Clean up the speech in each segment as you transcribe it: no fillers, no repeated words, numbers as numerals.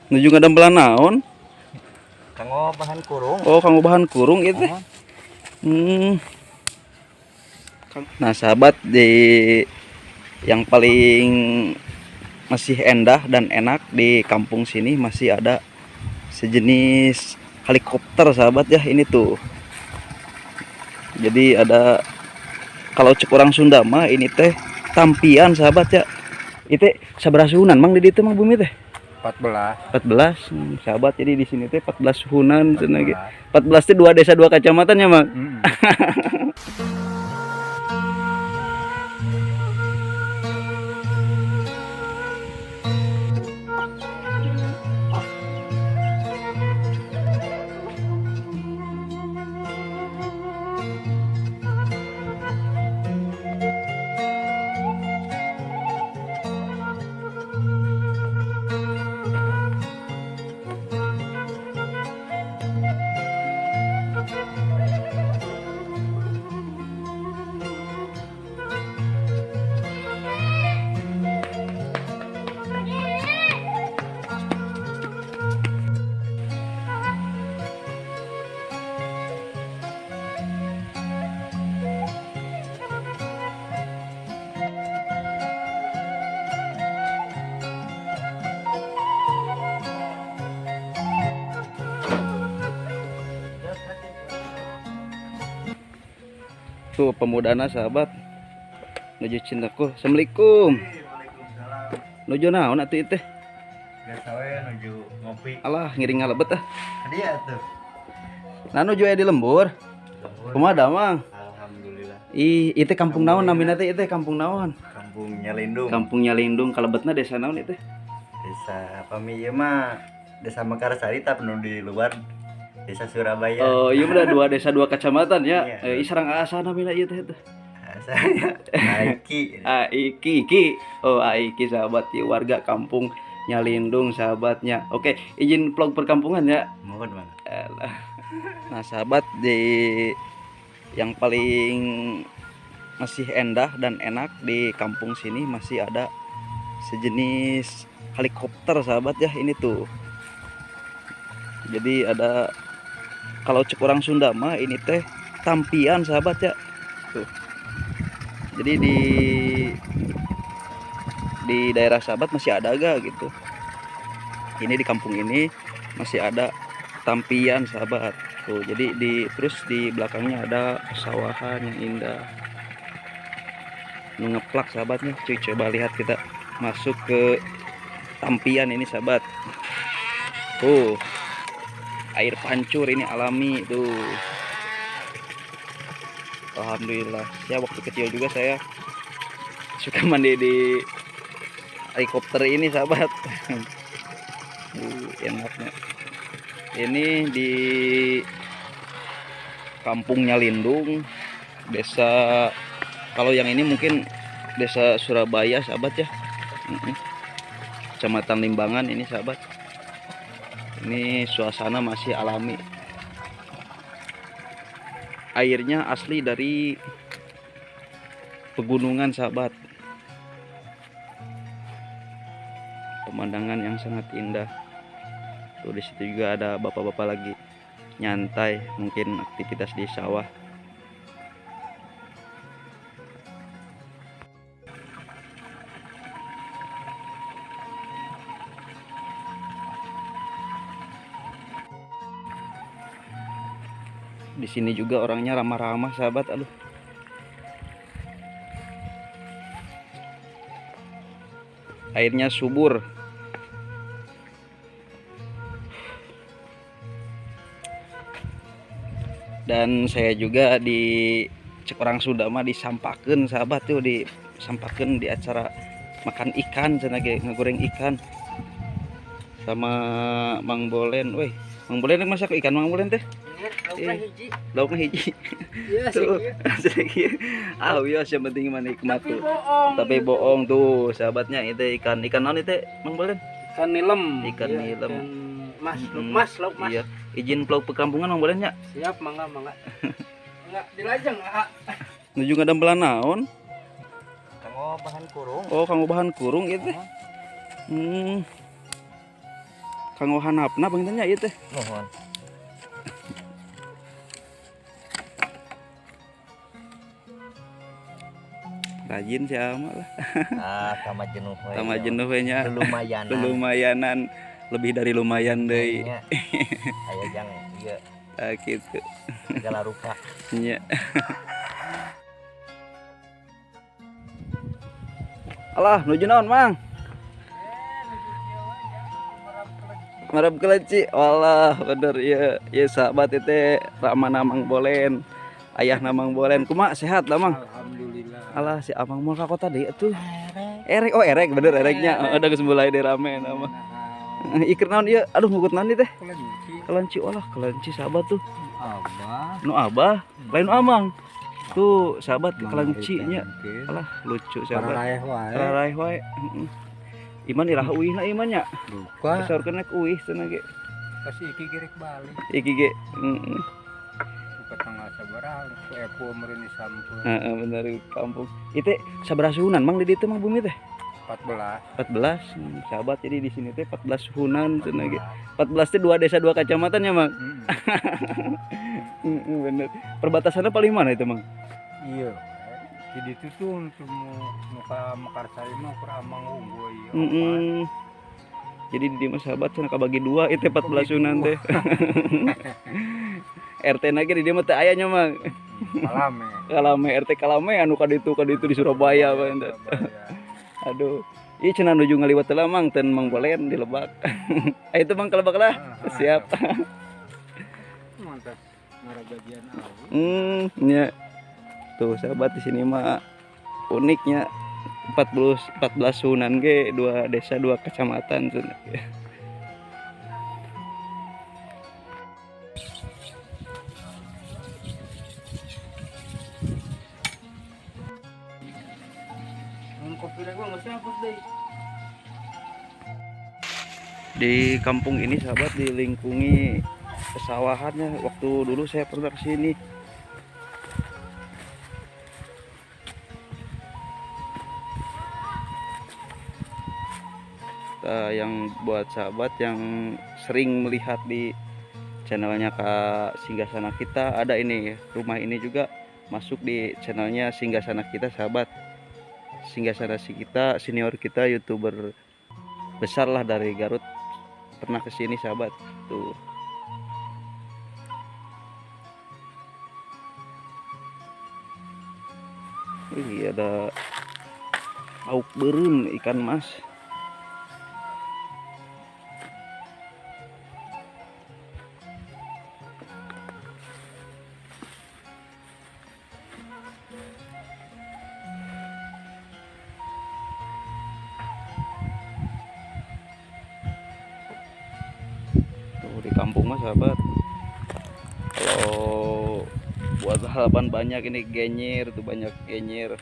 Nuju ngadampelan naon? Kanggo bahan kurung. Oh, kanggo bahan kurung itu. Oh. Nah, sahabat, di yang paling masih endah dan enak di kampung sini masih ada sejenis helikopter, sahabat ya, ini tuh. Jadi ada, kalau cek orang Sunda mah ini teh tampian, sahabat ya. Itu sabaraha suhunan, Mang, di ditu, Mang, bumi teh? 14. 14. Sahabat, jadi di sini teh 14 suhunan cenah ge. 14 teh dua desa dua kecamatan ya, Mang? Hmm. Tuh pemudana, sahabat. Nuju cintaku. Assalamualaikum. Waalaikumsalam. Nuju naon atuh ieu teh? Biasa we nuju ngopi. Alah, ngiring ngalebet ah. Dia tuh. Nah, nuju aya di lembur. Kumaha damang? Alhamdulillah. Ih, ieu teh kampung naon namina teh? Ieu teh kampung naon? Kampung Nyalindung. Kampung Nyalindung kalebetna desa naon ieu teh? Desa pami ieu mah Desa Mekarsari, tapi nu di luar Desa Surabaya. Oh, iya udah dua desa dua kecamatan ya. Iya. Eh, sareng asa namina ieu teh teh? Saya Aiki. Aiki Iki. Oh, Aiki, sahabat ya, warga kampung Nyalindung sahabatnya. Oke, izin vlog perkampungan ya. Mohon banget. Elah. Nah, sahabat, di yang paling masih endah dan enak di kampung sini masih ada sejenis helikopter, sahabat ya, ini tuh. Jadi ada, kalau cek orang Sunda mah ini teh tampian, sahabat ya. Tuh. Jadi di daerah sahabat masih ada gak gitu. Ini di kampung ini masih ada tampian, sahabat. Tuh, jadi di terus di belakangnya ada pesawahan yang indah. Nu ngeplak sahabatnya. Cuy, coba lihat, kita masuk ke tampian ini, sahabat. Tuh. Air pancur ini alami tuh. Alhamdulillah. Ya, waktu kecil juga saya suka mandi di helikopter ini, sahabat. Enaknya. Ini di Kampung Nyalindung, desa, kalau yang ini mungkin desa Surabaya, sahabat ya. Kecamatan Limbangan ini, sahabat. Ini suasana masih alami. Airnya asli dari pegunungan, sahabat. Pemandangan yang sangat indah. Tuh di situ juga ada bapak-bapak lagi nyantai, mungkin aktivitas di sawah. Di sini juga orangnya ramah-ramah, sahabat. Aduh. Airnya subur. Dan saya juga di cek orang Sunda mah disampakeun, sahabat, tuh disampakeun di acara makan ikan cenah ge, ngegoreng ikan sama Mang Bolen. Weh, Mang Bolen masak ikan Mang Bolen teh? Laukna hiji. Laukna hiji. Iya, Tuh, sih. Ah, iya, yang penting mah nikmat Tapi tuh. bohong. Tapi bohong tuh sahabatnya, itu ikan ikan naon itu, Mang Bolen? Ikan nilem. Ikan Iya, nilem. ikan mas, lauk mas, lauk mas. Iya. Izin vlog perkampungan, Mang Bolen ya. Siap, mangga, mangga. Enggak dilajeng, ah. Nuju ngadampelan naon? Kanggo bahan kurung. Oh, kanggo bahan kurung itu. Kanggo hanapna panginten nya ieu teh. Mohon. Rajin si Ama lah. Ah, sama jenuh we. Sama jenuh we nya. Lumayanan. Lumayanan. Lebih dari lumayan deui. Aya jang ieu. Ah kitu. Segala rupa. Nya. Alah, nuju naon, Mang? Marab kelenci. Walah, bener ieu. Ieu sahabat ieu teh ramana Mang Bolen. Ayahna Mang Bolen. Kumaha sehat lah, Mang? Alhamdulillah. Alah, si Amang mau ka kota deui atuh. Erek, oh erek bener ereknya. Heeh, da geus mulai deui rame nama. Iker naon ieu? Aduh, ngugut naon ieu teh? Kelenci. Kelenci, olah kelenci sahabat tuh. Abah. Nu abah, lain nu amang. Tuh, sahabat kelencinya. Alah, lucu sahabat. Pararaeh wae. Pararaeh wae. Heeh. Iman iraha uihna iman nya. Duka. Saurkeun nek uih cenah ge. Pasti iki gerek balik. Iki ge. Heeh. Suka tanggal sabaraha ku epo meureun di sampeu. Heeh, bener kampung. Ieu teh sabaraha suhunan Mang di ditu Mang bumi teh? 14. 14. Sahabat, jadi di sini teh 14 suhunan cenah ge. 14 teh 2 desa 2 kecamatan ya, Mang? Heeh. Bener. Perbatasannya paling mana itu, Mang? Iya. Di ditu tuh untuk muka Mekarsari mah kur Amang unggul ieu. Heeh. Jadi di mah sahabat cenah kabagi 2 itu 14 suhunan teh. RT na ge di dieu mah teu aya nya, Mang. Kalame. Kalame RT Kalame anu ka ditu di Surabaya, Bang. Aduh. Ieu cenah nuju ngaliwat heula, Mang, ten Mang Bolen di Lebak. Ayo itu Mang ke Lebak lah. Siap. Mantas ngarabagian awi. Nya. Tuh sahabat di sini mah uniknya 14 suhunan ge 2 desa 2 kecamatan cenah. Di kampung ini sahabat dilingkungi pesawahannya. Waktu dulu saya pernah kesini. Yang buat sahabat yang sering melihat di channelnya Kak Singgasana Kita, ada ini rumah ini juga masuk di channelnya Singgasana Kita sahabat. Singgasana kita, senior kita, youtuber besar lah dari Garut, pernah kesini sahabat. Tuh. Wih, ada lauk beureum ikan mas. Di kampung mah sahabat, kalau buat halaman banyak ini genyir tuh, banyak genyir.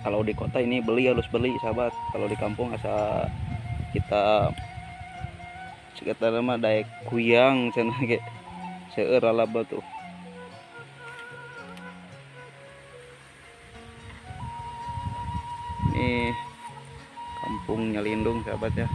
Kalau di kota ini beli, harus beli sahabat. Kalau di kampung asa kita sekitar mah daek kuyang cenah ge seueur alaba tuh. Ini kampung Nyalindung sahabat ya.